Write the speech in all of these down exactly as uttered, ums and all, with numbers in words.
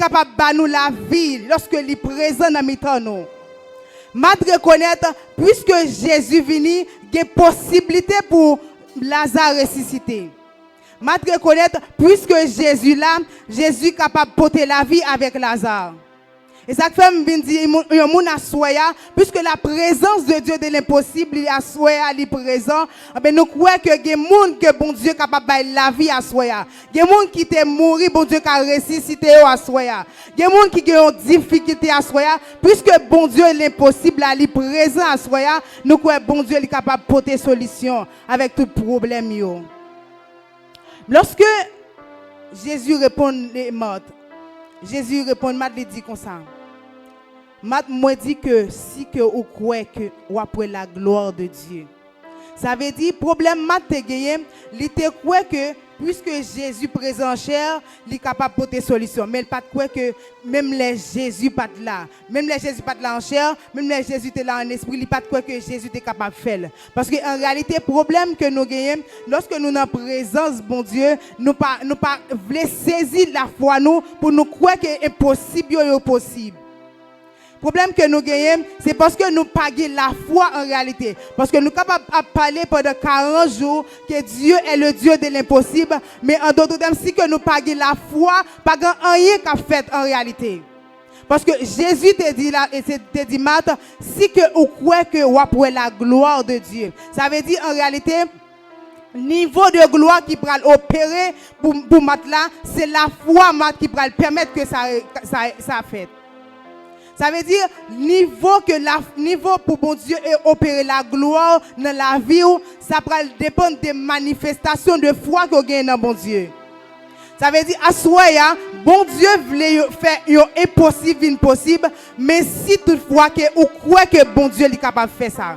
kapab ba nou lavi lòske li prezan nan mitan nou. Mat rekonèt, piske Jezi vini, gen posiblite pou Laza resisite. Mat rekonèt, piske Jezi la, Jezi kapab pote lavi avèk Laza. E sa k fè m vin di yon moun aswè a, piske la présence de Dieu de l'impossible, li aswè a, li prezan, anben, nou kwè ke gen moun ke Bondye kapab bay lavi aswè a. Gen moun ki te mouri, Bondye ka resisite yo aswè a. Gen moun ki gen yon difikilte aswè a, piske Bondye lenposib la, li prezan aswè a, nou kwè Bondye li kapab pote solisyon avèk tout pwoblèm yo. Lòske Jezi reponn Mat, Jezi reponn Mat, li di konsa, Mat, mwen di ke si ke ou kwè ke w ap wè la gloire de Dieu. Sa vle di, pwoblèm Mat te genyen, li te kwè ke, piske Jezi prezan an chè, li kapab pote solisyon. Men l pa t kwè ke, menm lè Jezi pa t la, menm lè Jezi pa t la an chè, menm lè Jezi te la an espri, li pa t kwè ke Jezi te kapab fè l. Paske, an reyalite, pwoblèm ke nou genyen, lòske nou nan prezans Bondye, nou pa, nou pa vle sezi lafwa nou pou nou kwè ke enposib yo, yo posib. Pwoblèm ke nou genyen, se paske nou pa gen lafwa an reyalite. Paske nou kapab ap pale pandan karant jou ke Dieu est le Dieu de l'impossible, men an dòt tèm, si ke nou pa gen lafwa, pa gen anyen k ap fèt an reyalite. Paske Jezi te di la, e se, te di Mat, si ke ou kwè ke w ap wè la gloire de Dieu. Sa vle di, an reyalite, nivo de glwa ki pral opere pou, pou Mat la, se lafwa Mat ki pral pèmèt ke sa, sa, sa fèt. Sa vle di, nivo ke la, nivo pou Bondye e opere la gloire nan lavi w, sa pral depann de manifestasyon de fwa ke w genyen nan Bondye. Sa vle di, aswè a, Bondye vle yo fè yon enposib vin posib, men si toutfwa ke ou kwè ke Bondye li kapab fè sa.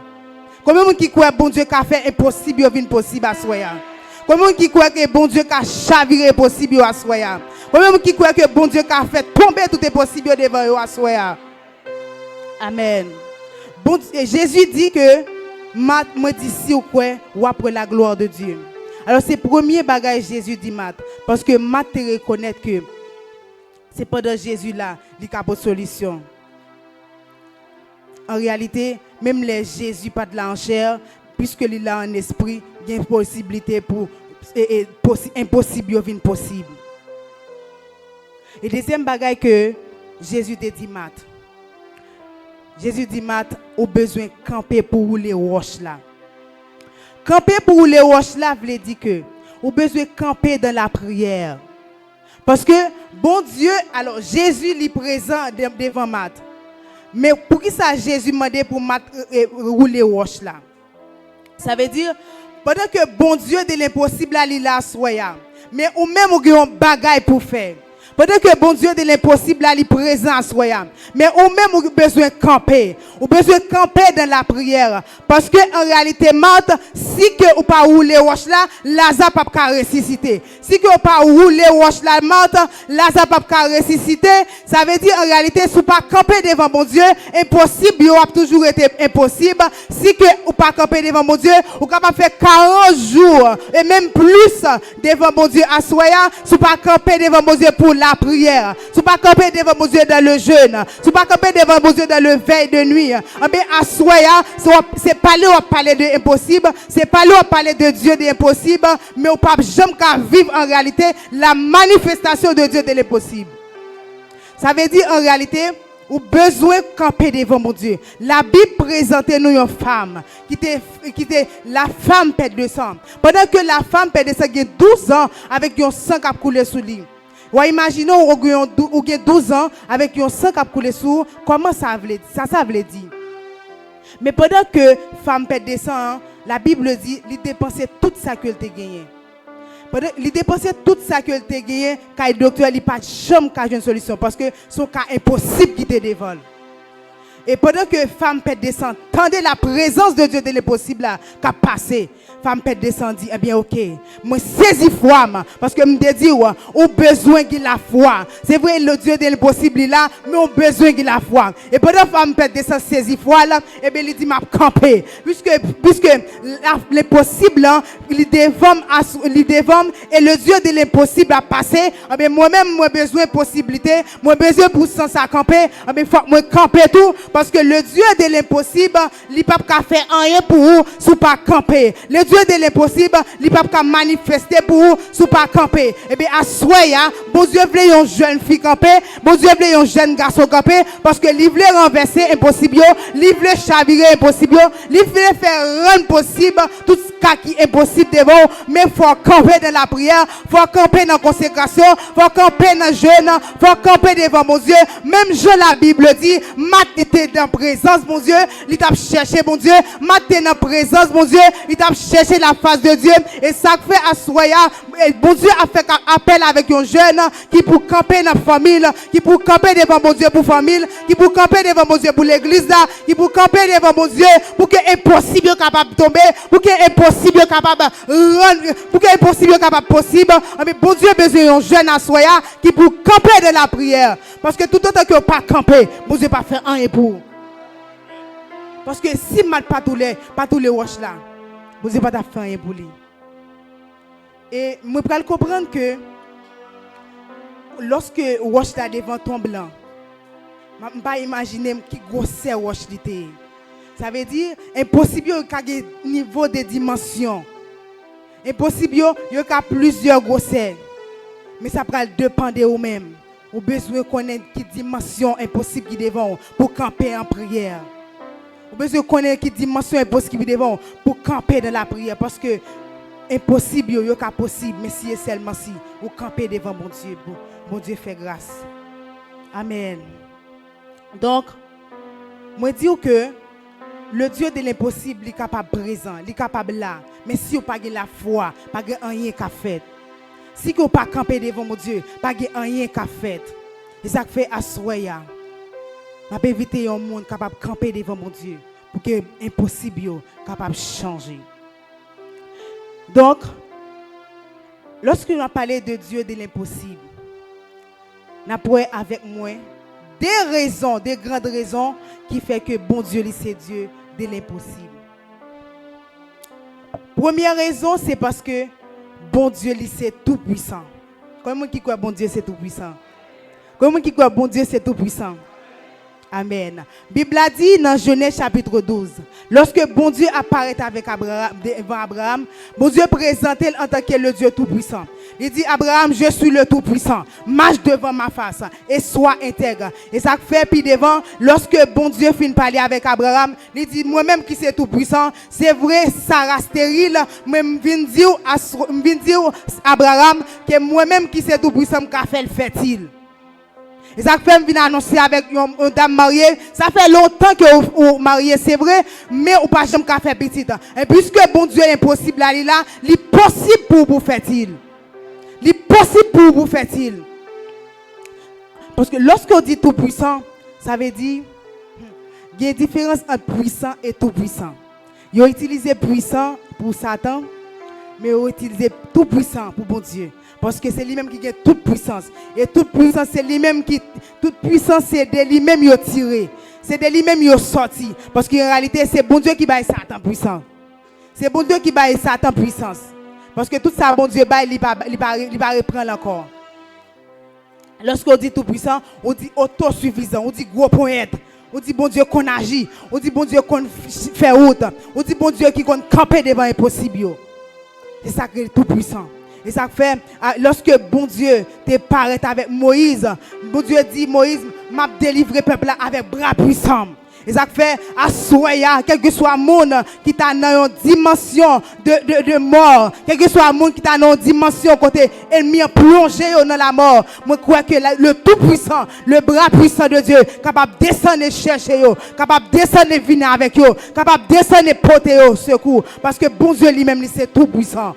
Konbyen moun ki kwè Bondye ka fè enposib yo vin posib aswè a? Konbyen moun ki kwè ke Bondye ka chavire enposib yo aswè a? Konbyen moun ki kwè ke Bondye ka fè tonbe tout enposib yo devan yo aswè a? Amèn. Bondye, Jezi di ke, Mat, mwen di, si w kwè, w ap wè la gloire de Dieu. Alò, se premye bagay Jezi di Mat, paske Mat te rekonèt ke se pandan Jezi la, li ka pote solisyon. An reyalite, menm lè Jezi pa t la an chè, piske li la an espri, gen posiblite pou, e, e, posi-, enposib yo vin posib. E dezyèm bagay ke Jezi te di Mat, Jezi di Mat, ou bezwen kanpe pou woule wòch la. Kanpe pou woule wòch la vle di ke ou bezwen kanpe dan lapriyè. Paske Bondye, alò, Jezi li prezan de-, devan Mat. Men poukisa Jezi mande pou Mat, e, e, woule wòch la? Sa vle di, pandan ke Bondye de lenposib la, li la aswè a, men ou menm ou gen yon bagay pou fè. Pandan ke Bondye de lenposib la, li prezan aswè a, men ou menm ou bezwen kanpe. Ou bezwen kanpe dan lapriyè. Paske an reyalite, Mat, si ke ou pa woule wòch la, Laza p ap ka resisite. Si ke w pa woule wòch la, Mat, Laza p ap ka resisite. Sa vle di, an reyalite, si w pa kanpe devan Bondye, enposib yo ap toujou rete enposib. Si ke ou pa kanpe devan Bondye, ou kapab fè karant jou, e menm plis, devan Bondye aswè a, si w pa kanpe devan Bondye pou lapriyè, si w pa kanpe devan Bondye dans le jeûne, si w pa kanpe devan Bondye dans le veille de nuit, anben, aswè a, se w ap, se pale w ap pale de enposib, se pale w ap pale de Dieu de enposib, men ou p ap janm ka viv an reyalite la manifestation de Dieu de l'impossible. Sa vle di, an reyalite, ou bezwen kanpe devan Bondye. Labib prezante nou yon fanm ki te, ki te la femme perte de sang. Pandan ke la femme perte de sang gen douz an avèk yon san k ap koule sou li. W a imajine w, ou gen yon dou-, ou gen douz an avèk yon san k ap koule sou ou, kòman sa vle, sa, sa vle di? Men pandan ke fanm perte de sang an, Labib di, li depanse tout sa ke l te genyen. Pandan li depanse tout sa ke l te genyen kay doktè, li pa t janm ka jwenn solisyon, paske se yon ka enposib ki te devan l. E pandan ke fanm pèt de san tande la prezans de Dieu de lenposib la k ap pase, fanm pèt de san di, ebyen, oke, mwen sezi fwa m, paske m te di w, ou bezwen gen lafwa. Se vre, le Dieu de lenposib li la, men ou bezwen gen lafwa. E pandan fanm pèt de san sezi fwa l, ebyen, li di, m ap kanpe. Piske, piske la, lenposib lan, li devan m, as- li devan m, e le Dieu de lenposib ap pase, ebyen, mwen menm, mwen bezwen posiblite, mwen bezwen pou sans sa kanpe, ebyen, fòk mwen kanpe tou, paske le Dieu de lenposib, li p ap ka fè anyen pou ou si w pa kanpe. Le Dieu de lenposib, li p ap ka manifeste pou ou si w pa kanpe. Ebyen, aswè a, Bondye vle yon jèn fi kanpe, Bondye vle yon jèn gason kanpe, paske li vle ranvèse enposib yo, li vle chavire enposib yo, li vle fè rann posib tout sa ki enposib devan w, men fò w kanpe nan lapriyè, fò w kanpe nan konsekrasyon, fò w kanpe nan jèn, fò w kanpe devan Bondye. Menm jan Labib di, Mat te nan prezans Bondye, li t ap chèche Bondye. Mat te nan prezans Bondye, li t ap chèche la fas de Dye. E sa k fè aswè a, e Bondye ap fè ka- apèl avèk yon jèn ki pou kanpe nan fanmi l, ki pou kanpe devan Bondye pou fanmi l, ki pou kanpe devan Bondye pou legliz la, ki pou kanpe devan Bondye pou ke enposib yo kapab tonbe, pou ke enposib yo kapab rann, pou ke enposib yo kapab posib. Anben, Bondye bezwen yon jèn aswè a ki pou kanpe de lapriyè. Paske toutotan ke w pa kanpe, Bondye pa fè anyen pou ou. Paske si Mat pa t woule, pa t woule wòch la, Bondye pa t ap fè anyen pou li. E mwen pral konprann ke lòske wòch la devan tonm lan, m pa imajine m ki gwosè wòch li te ye. Sa vle di, enposib yo ka gen nivo de dimansyon. Enposib yo, yo ka plizyè gwosè. Men sa pral depann de ou menm. Ou bezwen konnen ki dimansyon enposib ki devan w pou kanpe an priyè. Ou bezwen konnen ki dimansyon enposib ki devan w pou kanpe nan lapriyè, paske enposib yo, yo ka posib, men si e sèlman si ou kanpe devan Bondye, Bon- Bondye fè gras. Amèn. Donk, mwen di w ke le Dieu de lenposib, li kapab prezan, li kapab la, men si w pa gen lafwa, pa gen anyen k ap fèt. Si ke w pa kanpe devan Bondye, pa gen anyen k ap fèt. E sa k fè aswè a, m ap envite yon moun kapab kanpe devan Bondye pou ke enposib yo kapab chanje. Donk, lòske n ap pale de Dieu de lenposib, n ap wè avèk mwen de rezon, de grand rezon ki fè ke Bondye li se Dye de lenposib. Premyè rezon, se paske Bondye li se toupwisan. Konbyen moun ki kwè Bondye se toupwisan? Konbyen moun ki kwè Bondye se toupwisan? Amèn. Bib la di nan Jenèz chapit douz, lòske Bondye ap parèt avèk Abraram, devan Abraram, Bondye prezante l antanke le Dieu Tout-Puissant. Li di, Abraram, je suis le Tout-Puissant, marche devant ma face et sois intègre. E sa k fè pi devan, lòske Bondye fin pale avèk Abraram, li di, mwen menm ki se Toupwisan, se vre, Sara steril, men m vin di w, as- m vin di w, Abraram, ke mwen menm ki se Toupwisan, m ka fè l fètil. E sa k fè m vin anonse avèk yon, yon dam marye, sa fè lontan ke ou, ou marye, se vre, men ou pa janm ka fè pitit. E piske Bondye enposib la, li la, li posib pou ou pou fètil. Li posib pou ou pou fètil. Paske lòske w di Toupwisan, sa vle di, gen diferans ant pwisan e toupwisan. Yo itilize pwisan pou Satan, men yo itilize toupwisan pou Bondye. Paske se li menm ki gen tout pwisans. E tout pwisans, se li menm ki, tout pwisans, se de li menm yo tire. Se de li menm yo sòti. Paske an reyalite, se Bondye ki bay Satan pwisans. Se Bondye ki bay Satan pwisans. Paske tout sa Bondye bay, li pa, li pa, li pa reprann l ankò. Lòske w di toupwisan, ou di otosifizan, ou di gwo ponyèt, ou di Bondye konn aji, ou di Bondye konn f- fè wout, ou di Bondye ki konn kanpe devan enposib yo. Se sa k rele toupwisan. E sa k fè, a, lòske Bondye te parèt avèk Moyiz, Bondye di Moyiz, m ap delivre pèp la avèk bra pwisan m. E sa k fè, aswè a, kèlkeswa moun ki ta nan yon dimansyon de, de, de mò, kèlkeswa moun ki ta nan yon dimansyon kote ènmi an plonje yo nan lamò, mwen kwè ke la- le Tout-Puissant, le bras puissant de Dieu, kapab desann e chèche yo, kapab desann e vini avèk yo, kapab desann e pote yo sekou, paske Bondye li menm, li se Toupwisan.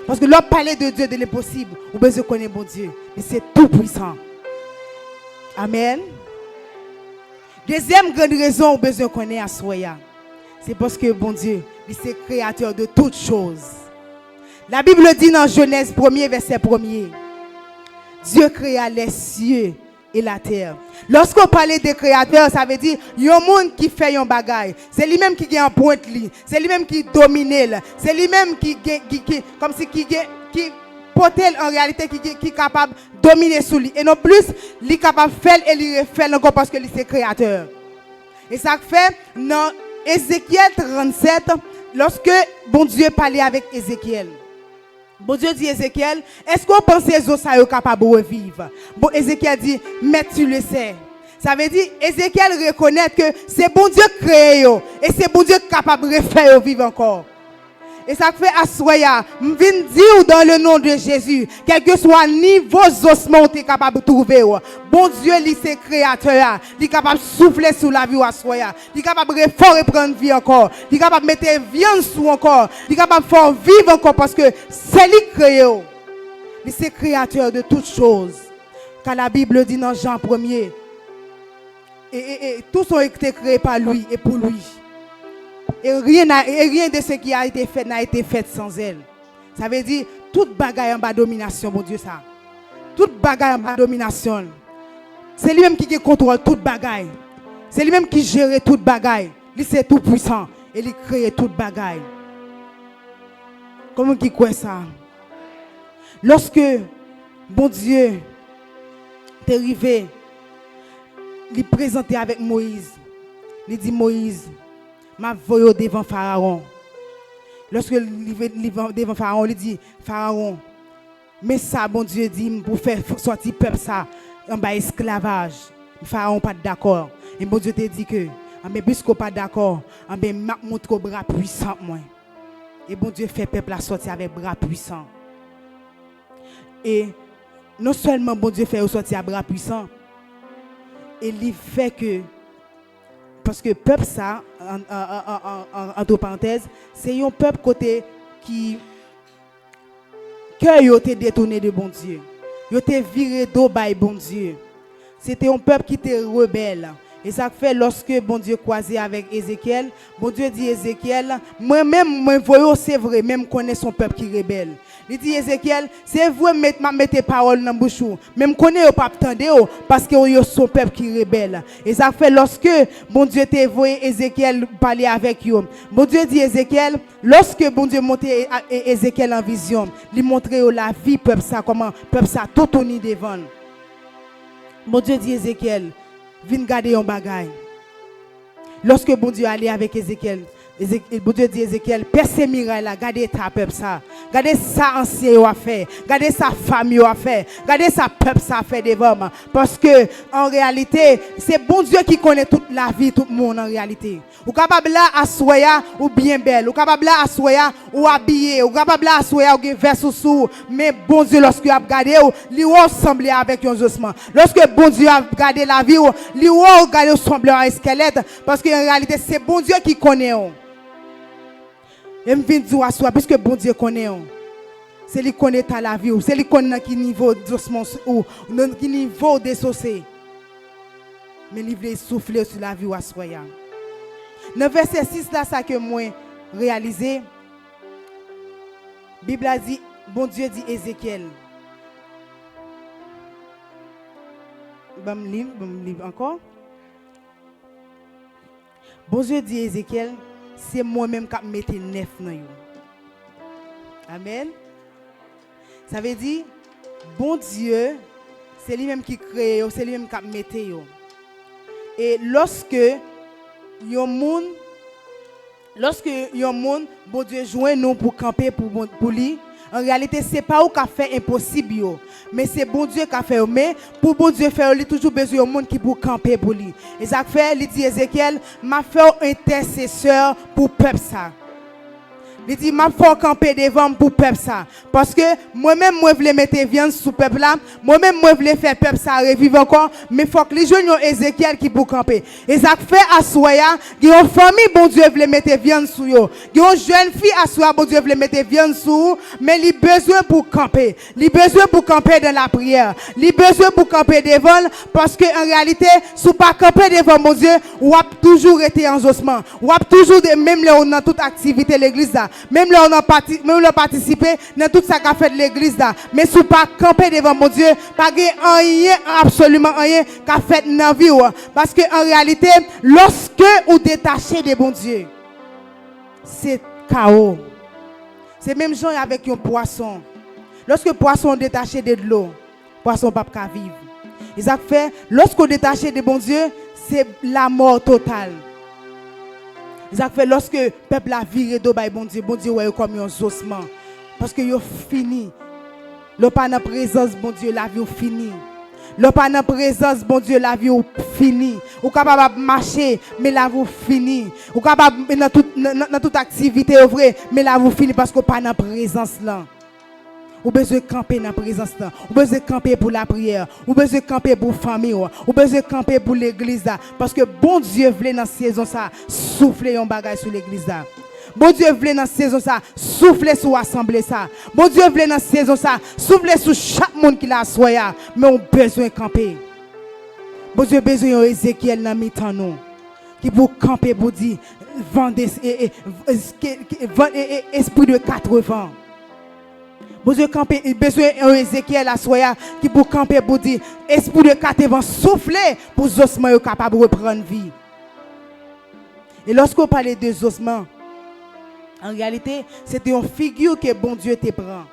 Paske lè w ap pale de Dieu de lenposib, ou bezwen konnen Bondye, li se Toupwisan. Amèn. Dezyèm grann rezon ou bezwen konnen aswè a, se paske Bondye, li se créateur de toutes choses. La Bible dit dans Genèse premier, verset premier, Dieu créa les cieux et la terre. Lòske w pale de kreyatè, sa vle di yon moun ki fè yon bagay. Se li menm ki gen anprent li. Se li menm ki domine l. Se li menm ki gen, ki, ki, kòmsi ki gen, ki pote l an reyalite, ki, ki, ki kapab domine sou li. E non plis, li kapab fè l e li refè l ankò paske li se kreyatè. E sa k fè, nan Ezekyèl trannsèt, lòske Bondye pale avèk Ezekyèl, Bondye di Ezekyèl, èske w panse zo sa yo kapab reviv? Bon, Ezekyèl di, Mèt, tu le sais. Sa vle di, Ezekyèl rekonèt ke se Bondye k kreye yo, e se Bondye k kapab refè yo viv ankò. E sa k fè aswè a, m vin di w dans le nom de Jésus, kèlkeswa nivo zosman w te kapab twouve w, Bondye li se kreyatè a, li kapab soufle sou lavi w aswè a, li kapab refè w reprann vi ankò, li kapab mete vyann sou w ankò, li kapab fè w viv ankò paske se li k kreye w. Li se créateur de toutes choses. Car la Bible dit dans Jean premier, et, et, et tout sont été créés par lui et pour lui. Et rien n'a, et rien de ce qui a été fait n'a été fait sans elle. Sa vle di, tout bagay anba dominasyon Bondye sa. Tout bagay anba dominasyon l. Se li menm ki gen kontwòl tout bagay. Se li menm ki jere tout bagay. Li se tou pwisan e li kreye tout bagay. Konbyen ki kwè sa? Lòske Bondye te rive, li prezante avèk Moyiz. Li di Moyiz, "M ap voye w devan Farawon." Lòske li ve-, li van-, devan Farawon, li di, "Farawon, men sa Bondye di m pou fè f-, sòti pèp sa anba esklavaj." Farawon pa t dakò. E Bondye te di ke, "Anben, piske w pa dakò, anben, m ap montre w bra pwisan mwen." E Bondye fè pèp la sòti avèk bra pwisan. E non sèlman Bondye fè yo sòti a bra pwisan, e li fè ke, paske pèp sa, an, an, an, an, an, antre parantèz, se yon pèp kote ki kè yo te detounen de Bondye. Yo te vire do bay Bondye. Se te yon pèp ki te rebèl. E sa k fè lòske Bondye kwaze avèk Ezekyèl, Bondye di Ezekyèl, "Mwen menm, mwen voye w, se vre, men m konnen se yon pèp ki rebèl." Li di Ezekyèl, "Se vre, m met-, m ap mete pawòl nan bouch ou, men m konnen yo p ap tande w, paske yo se yon pèp ki rebèl." E sa k fè lòske Bondye te voye Ezekyèl pale avèk yo, Bondye di Ezekyèl, lòske Bondye montre e, e, Ezekyèl an vizyon, li montre yo lavi pèp sa, kòman pèp sa toutouni devan l. Bondye di Ezekyèl, "Vin gade yon bagay." Lòske Bondye ale avèk Ezekyèl, Eze-, Bondye di Ezekyèl, "Pèse miray la, gade eta pèp sa. Gade sa ansyen yo ap fè. Gade sa fanm yo ap fè. Gade sa pèp sa ap fè devan m." Paske, an reyalite, se Bondye ki konnen tout lavi tout moun an reyalite. Ou kapab la aswè a, ou byen bèl. Ou kapab la aswè a, ou abiye. Ou kapab la aswè a, ou gen vès ou sou ou. Men Bondye, lòske l ap gade w, li wè w sanble avèk yon zosman. Lòske Bondye ap gade lavi w, li wè w gade w sanble yon eskèlèt. Paske an reyalite, se Bondye ki konnen w. E m vin di w aswè a, piske Bondye konnen w. Se li k konn eta lavi w. Se li k konn nan ki nivo zosman w, nan ki nivo w desose. Men li vle soufle sou lavi w aswè a. Nan vèsè sis la, sa ke mwen reyalize, Bib la di, Bondye di Ezekyèl, ban m li, ban m li ankò. Bondye di Ezekyèl, "Se mwen menm k ap mete nèf nan yo." Amèn. Sa vle di, Bondye, se li menm ki kreye yo, se li menm k ap mete yo. E lòske yon moun, lòske yon moun, Bondye jwenn ou pou kanpe pou, bon, pou li, an reyalite, se pa ou k ap fè enposib yo, men se Bondye k ap fè yo. Men, pou Bondye fè yo, li toujou bezwen yon moun ki pou kanpe pou li. E sa k fè, li di Ezekyèl, "M ap fè w entèsesè pou pèp sa." Li di, "M ap fè w kanpe devan m pou pèp sa. Paske mwen menm, mwen vle mete vyann sou pèp la. Mwen menm, mwen vle fè pèp sa reviv ankò. Men fòk li jwenn yon Ezekyèl ki pou kanpe." E sa k fè aswè a, gen yon fanmi Bondye vle mete vyann sou yo. Gen yon jèn fi aswè a, Bondye vle mete vyann sou ou, men li bezwen pou kanpe. Li bezwen pou kanpe dan lapriyè. Li bezwen pou kanpe devan l, paske an reyalite, si w pa kanpe devan Bondye, w ap toujou rete an zosman. W ap toujou de, menm lè w nan tout aktivite legliz la, menm lè w nan pati, menm lè w patisipe nan tout sa k ap fèt legliz la, men si w pa kanpe devan Bondye, pa gen anyen, absoliman anyen k ap fèt nan vi w. Paske an reyalite, lòske ou detache de Bondye, se kawo. Se menm jan avèk yon pwason. Lòske pwason an detache de dlo, pwason p ap ka viv. E sa k fè, lòske w detache de Bondye, se lamò total. E sa k fè, lòske pèp la vire do bay Bondye, Bondye wè yo kòm yon zosman. Paske yo fini. Lè w pa nan prezans Bondye, lavi w fini. Lè w pa nan prezans Bondye, lavi w fini. Ou kapab ap mache, men lavi w fini. Ou kapab nan tout, nan, nan, nan tout aktivite yo vre, men lavi w fini paske w pa nan prezans lan. Ou bezwen kanpe nan prezans lan. Ou bezwen kanpe pou lapriyè. Ou bezwen kanpe pou fanmi w. Ou bezwen kanpe pou legliz la. Paske Bondye vle nan sezon sa, soufle yon bagay sou legliz la. Bondye vle nan sezon sa, soufle sou asanble sa. Bondye vle nan sezon sa, soufle sou chak moun ki la aswè a. Men ou bezwen kanpe. Bondye bezwen yon Ezekyèl nan mitan nou. Ki pou kanpe pou di, van de, e, e, e, ke, ke, van, e, e, espri de katrevan. Bondye kanpe, bezwen yon Ezekyèl aswè a, ki pou kanpe pou di, espri de katrevan soufle pou zosman yo kapab reprann vi. E lòske w pale de zosman, an reyalite, se te yon figi ke Bondye te pran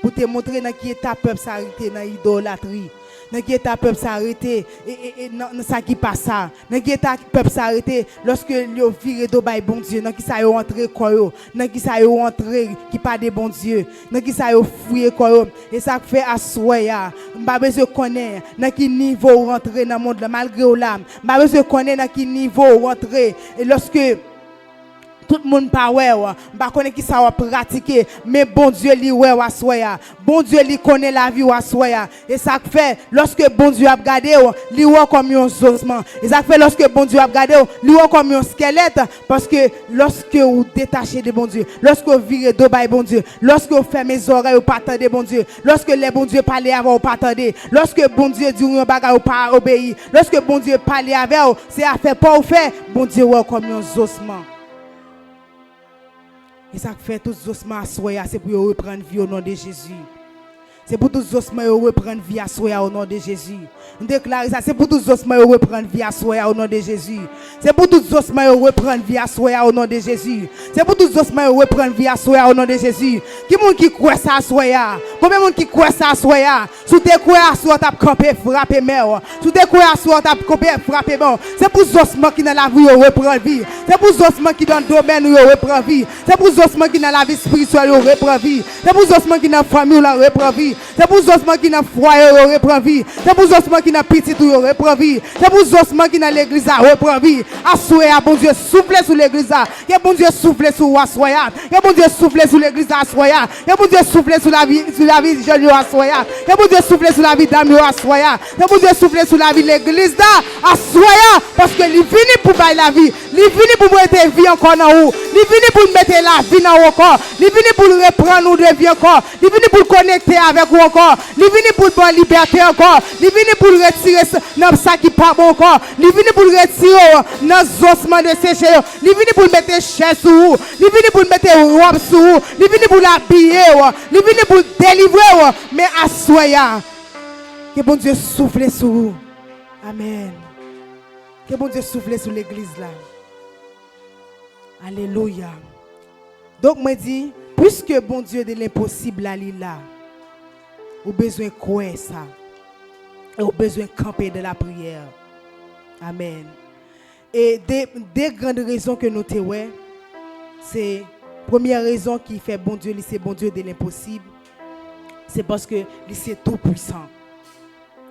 pou te montre nan ki eta pèp sa rete nan idolatri, nan ki eta pèp sa rete e, e, e, nan, nan sa ki pa sa, nan ki eta pèp sa rete lòske yo vire do bay Bondye, nan ki sa yo antre kò yo, nan ki sa yo antre ki pa de Bondye, nan ki sa yo fouye kò yo. E sa k fè aswè a, m pa bezwen konnen nan ki nivo w rantre nan mond lan, malgre w la, m pa bezwen konnen nan ki nivo w rantre. E lòske tout moun pa wè w, m pa konnen ki sa w ap pratike, men Bondye li wè w aswè a. Bondye li konnen lavi w aswè a. E sa k fè, lòske Bondye ap gade w, li wè w kòm yon zosman. E sa k fè, lòske Bondye ap gade w, li wè w kòm yon skèlèt. Paske lòske w detache de Bondye, lòske w vire do bay Bondye, lòske w fèmen zòrèy ou pa tande Bondye, lòske lè Bondye pale avè w, ou pa tande, lòske Bondye di w yon bagay, ou pa obeyi, lòske Bondye pale avè w, se afè pa w fè, Bondye wè w kòm yon zosman. E sa k fè tout zosman aswè a, se pou yo reprann vi o non de Jezi. Se pou tout zosman yo reprann vi aswè a o non de Jezi. M deklare sa, se pou tout zosman yo reprann vi aswè a o non de Jezi. Se pou tout zosman yo reprann vi aswè a o non de Jezi. Se pou tout zosman yo reprann vi aswè a o non de Jezi. Ki moun ki kwè sa aswè a? Konbyen moun ki kwè sa aswè a? Si w te kwè aswè a w t ap kanpe, frape men w. Si w te kwè aswè a w t ap kanpe, frape men w. Se pou zosman ki nan lavi w yo reprann vi. Se pou zosman ki nan domèn ou yo reprann vi. Se pou zosman ki nan lavi espirityèl yo reprann vi. Se pou zosman ki nan fanmi w lan reprann vi. Se pou zosman ki nan fwaye w yo reprann vi. Se pou zosman ki nan pitit ou yo reprann vi. Se pou zosman ki nan legliz la reprann vi. Aswè a, Bondye soufle sou legliz la. Ke Bondye soufle sou ou aswè a. Ke Bondye soufle sou legliz la aswè a. Ke Bondye soufle sou lavi, sou lavi jèn yo aswè a. Ke Bondye soufle sou lavi dam yo aswè a. Ke Bondye soufle sou lavi legliz la aswè a. Paske li vini pou bay lavi. Li vini pou mete vi ankò nan ou. Li vini pou l mete lavi nan ou ankò. Li vini pou l reprann ou de vi ankò. Li vini pou l konekte avèk ou ankò. Li vini pou l ba w libète ankò. Li vini pou l retire s-, nan sa ki pa bon ankò. Li vini pou l retire w nan zosman deseche yo. Li vini pou l mete chè sou ou. Li vini pou l mete wòb sou ou. Li vini pou l abiye w. Li vini pou l delivre w. Men aswè a, ke Bondye soufle sou ou. Amèn. Ke Bondye soufle sou legliz la. Alelouya. Donk, mwen di, puiske Bondye de lenposib la, li la, ou bezwen kwè sa. E ou bezwen kanpe de lapriyè. Amèn. E de, de grann rezon ke nou te wè, se premyè rezon ki fè Bondye, li se Bondye de lenposib, se paske li se toupwisan.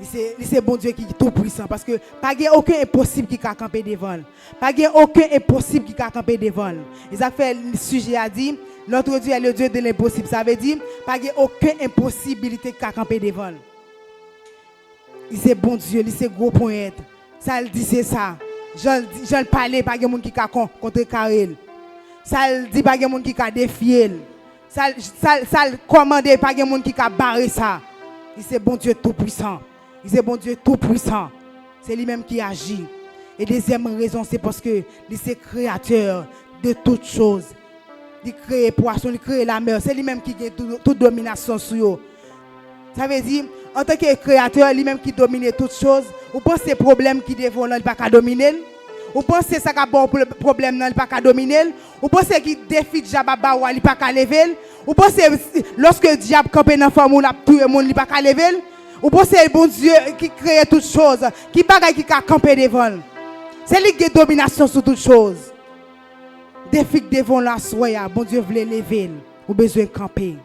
Li se, li se Bondye ki toupwisan, paske pa gen okenn enposib ki ka kanpe devan l. Pa gen okenn enposib ki ka kanpe devan l. E sa k fè sijè a di, L'autre Dieu est le Dieu de l'impossible. Sa vle di, pa gen okenn enposibilite ki ka kanpe devan l. Li se Bondye, li se gwo ponyèt. Sa l di se sa. Jan l di, jan l pale, pa gen moun ki ka kon, kontrekare l. Sa l di, pa gen moun ki ka defye l. Sa l, sa l, sa l kòmande, pa gen moun ki ka bare sa. Li se Bondye toupwisan. Li se Bondye toupwisan. Se li menm ki aji. E dezyèm rezon, se paske li se kreyatè de tout choz. Li kreye pwason, li kreye lamè. Se li menm ki gen tout, tout dominasyon sou yo. Sa vle di, antanke kreyatè, li menm ki domine tout choz, ou panse pwoblèm ki devan w lan, li pa ka domine l? Ou panse sa k ap ba w pwoblèm nan, li pa ka domine l? Ou panse ki defi dyab ap ba ou a, li pa ka leve l? Ou panse si, lòske dyab kanpe nan fòm ou, l ap touye moun, li pa ka leve l? Ou panse Bondye ki kreye tout choz, ki bagay ki ka kanpe devan l? Se li ki gen dominasyon sou tout choz. Defi k devan w la aswè a, Bondye vle leve l. Ou bezwen kanpe.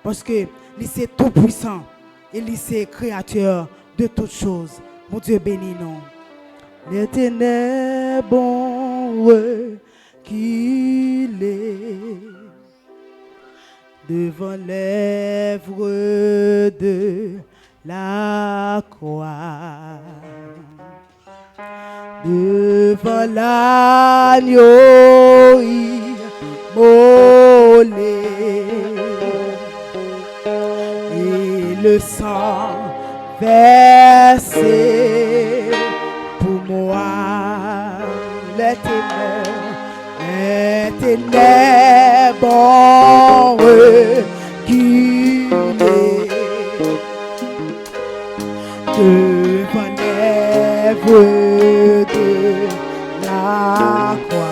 Paske li se toupwisan e li se kreyatè de tout choz. Bondye beni nou. Lè tenèb on rekile devan lèv de la kwa. Devan lagno imole e le san vèse pou mwa. Lè tenèb, lè tenèb on rekile devan lèv de la kwa.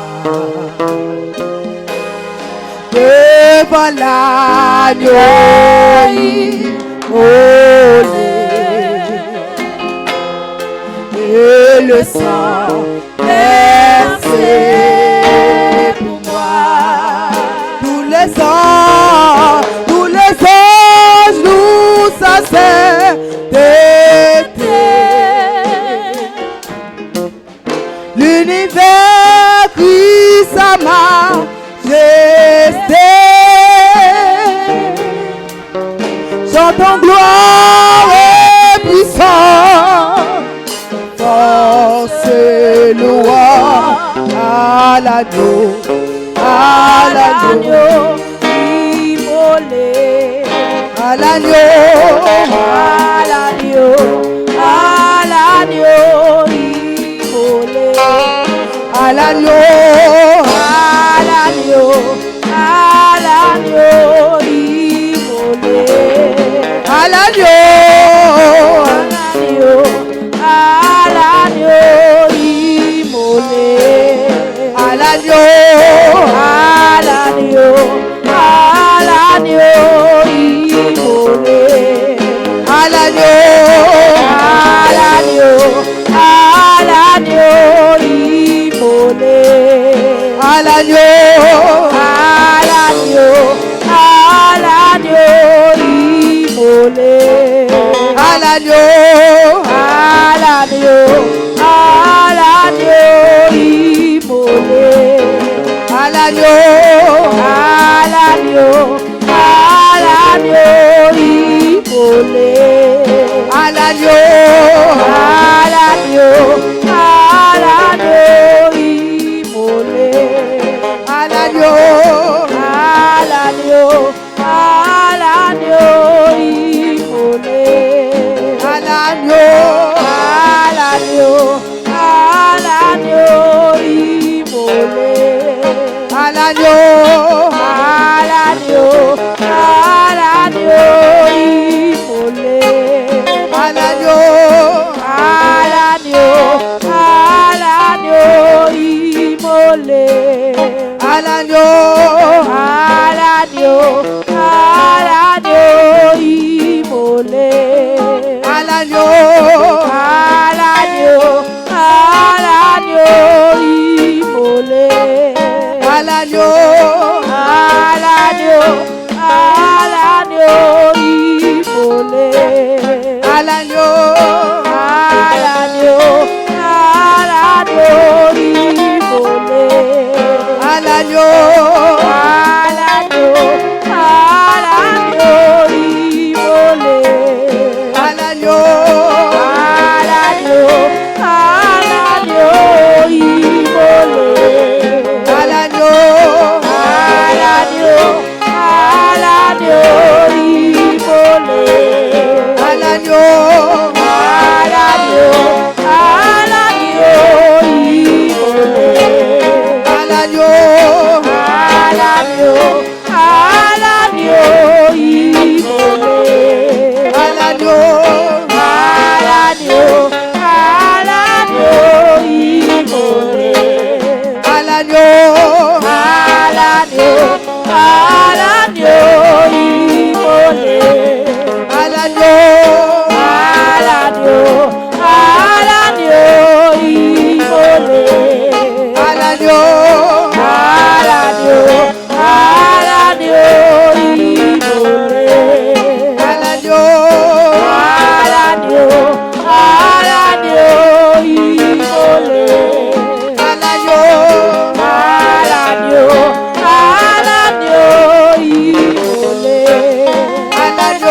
Devan lagno imole e le san vèse pou mwa. Tous les anges, tous les anges nous asèdent. L'univers crie sa majesté. Chantons gloire et puissance. Force et louange à l'agneau, à l'agneau imolé. À l'agneau, à l'agneau, à l'agneau imolé. À l'agneau, à l'agneau, à l'agneau imolé. À l'agneau, à l'agneau, à l'agneau imolé. À l'agneau, à l'agneau, à l'agneau imolé. À l'agneau, à l'agneau, à l'agneau imolé. À l'agneau, à l'agneau, à l'agneau imolé. À l'agneau, à l'agneau, à l'agneau imolé. À l'agneau, à l'agneau, à l'agneau imolé. À l'agneau, à l'agneau, à l'agneau imolé. À l'agneau, à l'agneau, à l'agneau imolé. À l'agneau, à l'agneau, à l'agneau imolé. À l'agneau, à l'agneau, à l'agneau imolé. À l'agneau, à l'agneau, à l'agneau imolé. À l'agneau, à l'agneau, à l'agneau imolé. À l'agneau, à l'agneau, à l'agneau imolé. À l'agneau, à l'agneau, à l'agneau imolé. À l'agneau, à l'agneau, à l'agneau imolé. À l'agneau, à l'agneau, Aladyo, aladyo, aladyo, imole. Aladyo, aladyo, aladyo, imole. Aladyo, aladyo, aladyo, imole. Aladyo, aladyo, aladyo, imole. Aladyo.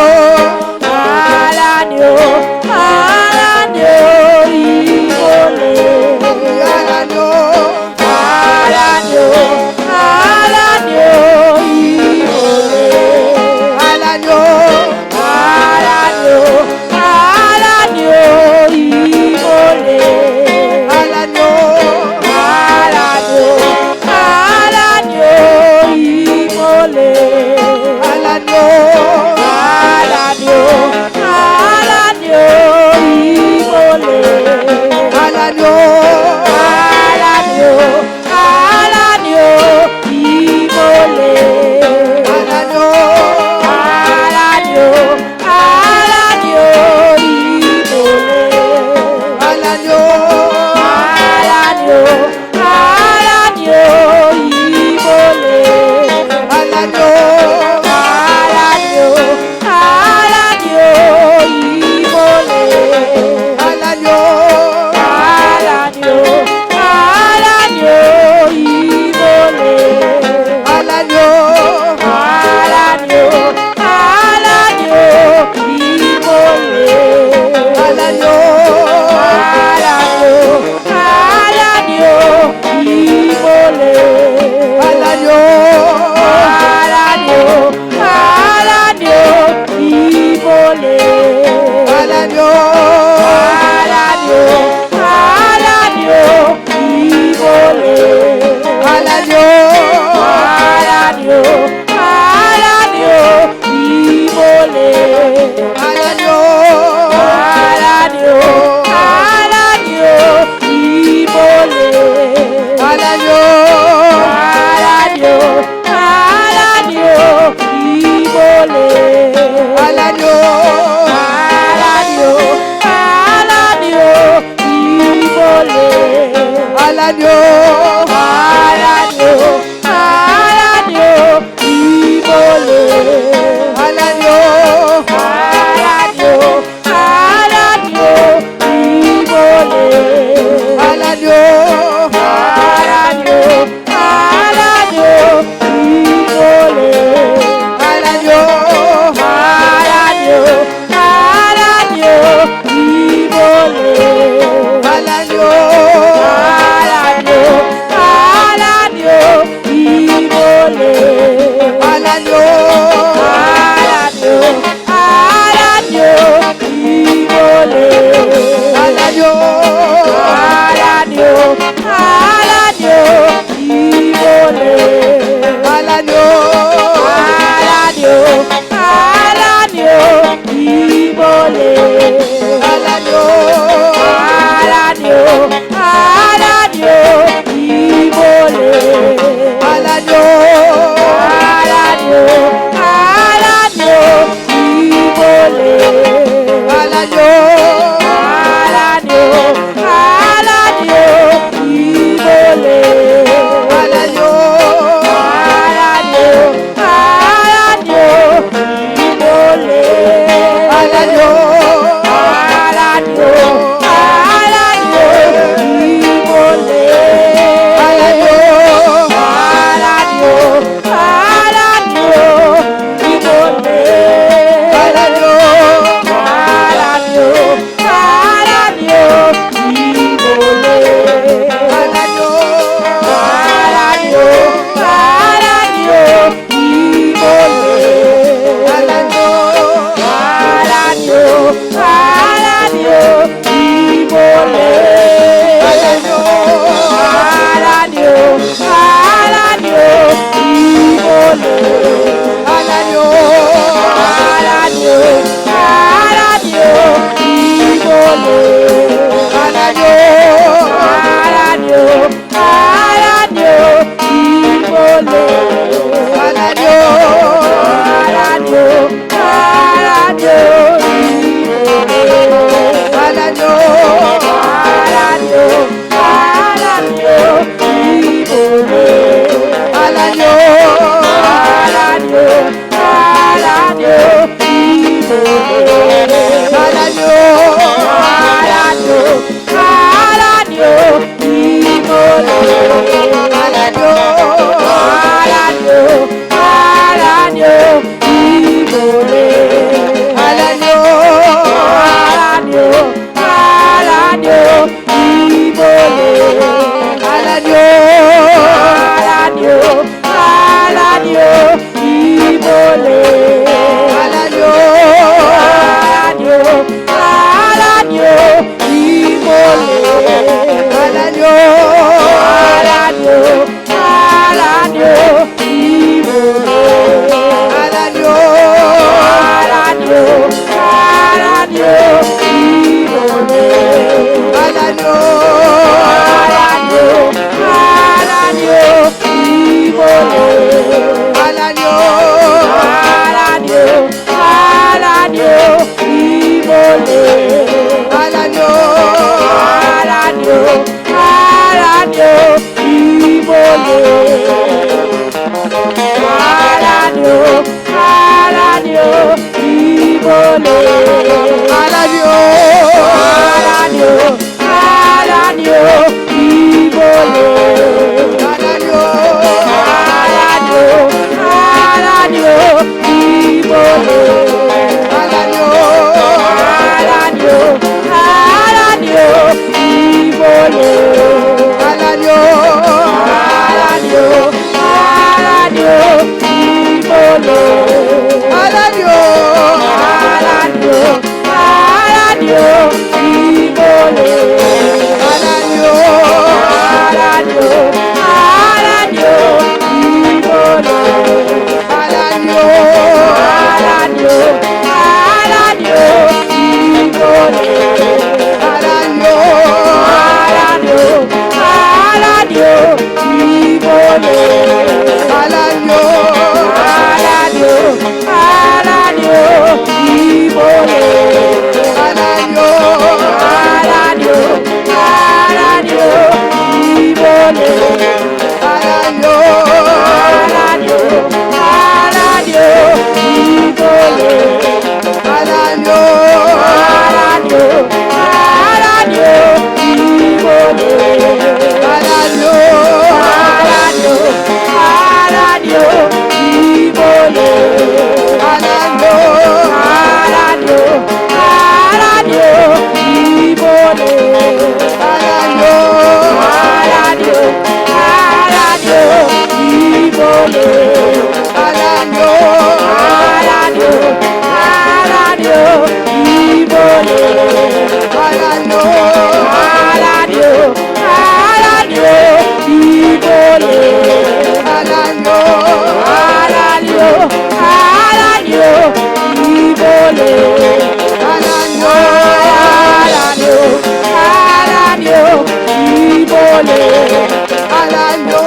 Alanyo,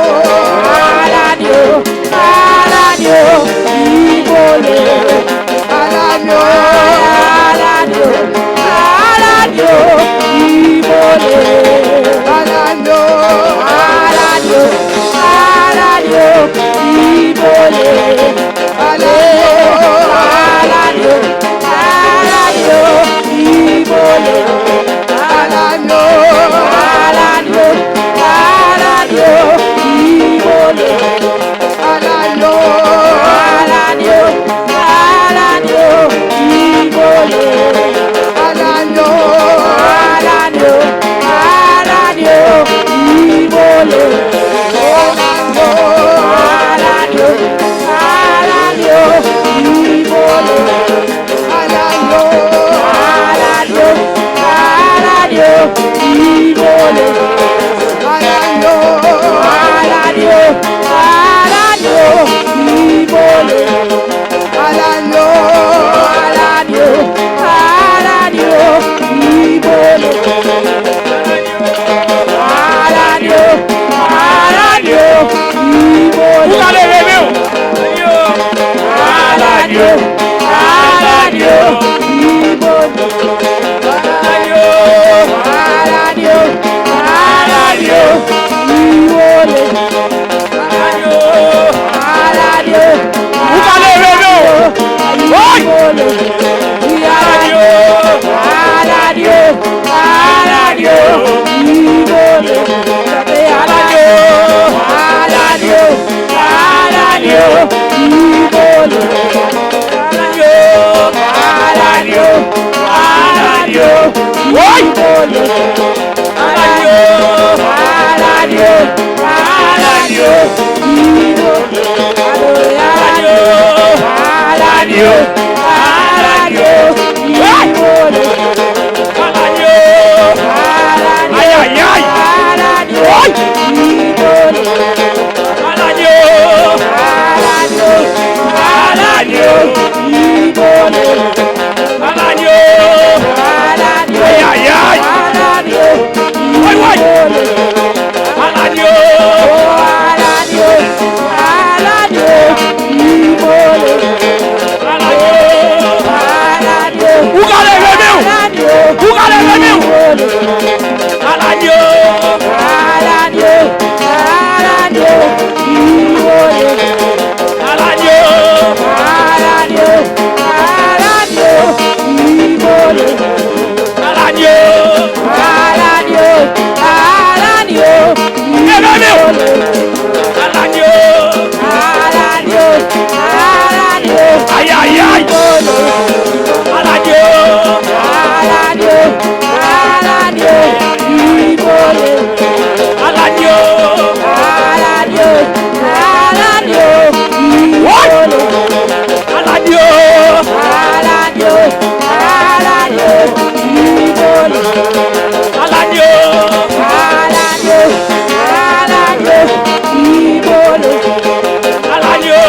alanyo, alanyo, li vole. Alanyo, alanyo, alanyo, li vole. Alanyo, alanyo, alanyo, li vole. Alanyo, alanyo, alanyo, li vole. Alanyo, alanyo, alanyo, li vole. Alanyo, alanyo, alanyo, li vole. Alanyo, alanyo, alanyo, li vole. Alanyo, alanyo, alanyo, li vole. Alanyo, alanyo, alanyo, li vole. Alanyo, alanyo, alanyo, li vole. Alanyo, alanyo, alanyo, li vole. Alanyo, alanyo, li vole. Ou ka leve men w. Alanyo, alanyo, li vole. Alanyo, alanyo, alanyo, li vole. Alanyo, alanyo, ou ka leve men w. Woy! Alanyo, alanyo, alanyo, li vole. Alanyo, alanyo, alanyo, li vole. Alanyo, alanyo, alanyo, li vole. Alanyo, alanyo, alanyo, li vole. Alanyo, alanyo, alanyo, li vole. Alanyo, alanyo, ayayay, alanyo, li vole. Alanyo, alanyo, alanyo, li vole. Alanyo, alanyo, ayayay, alanyo, li vole. Alanyo, alanyo, alanyo, li vole. Alanyo, alanyo, ou ka leve men w. Ou ka leve men w. Alanyo, alanyo, alanyo, li vole. Alanyo, alanyo, alanyo, li vole. Alanyo, alanyo, alanyo, li vole. Alanyo, alanyo, alanyo, ayayay, li vole. Alanyo, alanyo, alanyo, li vole. Alanyo, alanyo, alanyo, li vole. Alanyo, alanyo, alanyo, li vole. Alanyo, alanyo, alanyo, li vole. Alanyo,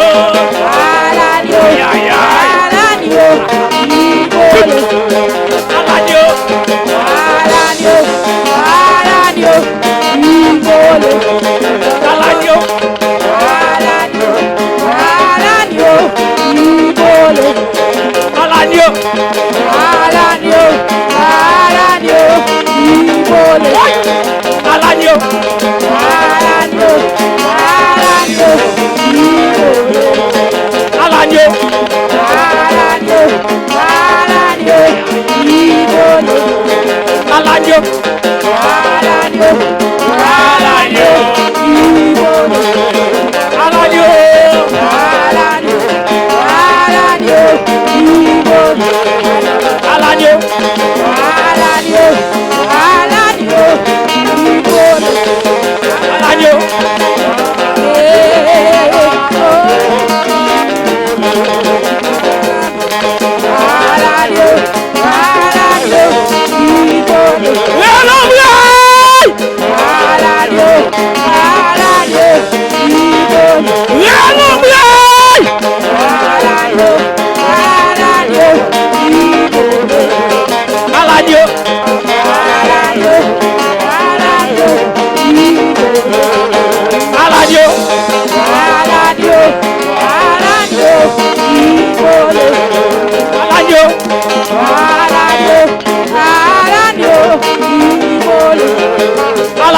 alanyo, ayayay, alanyo, li vole. Alanyo, alanyo, alanyo, li vole. Alanyo, alanyo, alanyo, li vole. Alanyo, alanyo, alanyo, li vole. Alanyo, alanyo, alanyo, li vole. Alanyo, alanyo, alanyo, li vole. Alanyo, alanyo, alanyo, li vole. Alanyo, alanyo, alanyo, li vole. Alanyo, alanyo, alanyo, li vole. Alanyo. Alanyo, alanyo, li vole. Lè lòm ray!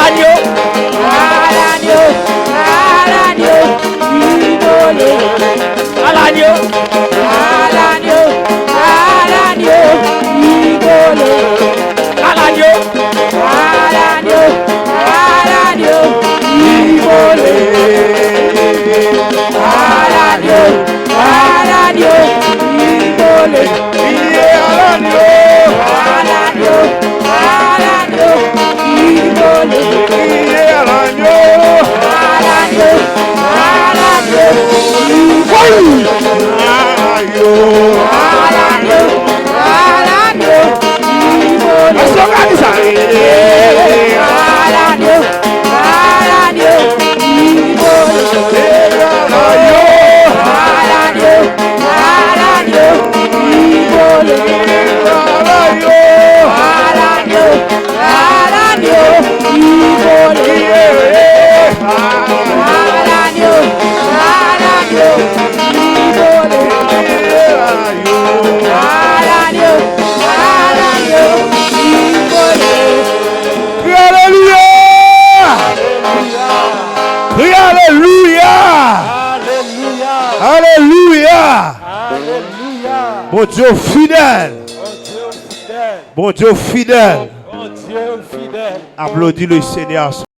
Alanyo, alanyo, alanyo, rigole. Alanyo, alanyo, alanyo, rigole. Alanyo, alanyo, alanyo, rigole. Alanyo, alanyo, rigole. Iye alanyo, alanyo, alanyo, rigole. Iye alanyo, alanyo, alanyo, rigole. Alanyo, alanyo, alanyo, rigole. Let's go, guys. Alanyo, alanyo, rigole. Alanyo, alanyo, rigole. Alanyo, alanyo, rigole. Alanyo, alanyo, rigole. Alanyo, alanyo, rigole. Aleluya! Aleluya! Aleluya! Aleluya! Aleluya! Bondye fidèl! Bondye fidèl! Bondye fidèl! Bondye fidèl! Aplodi le Seigneur.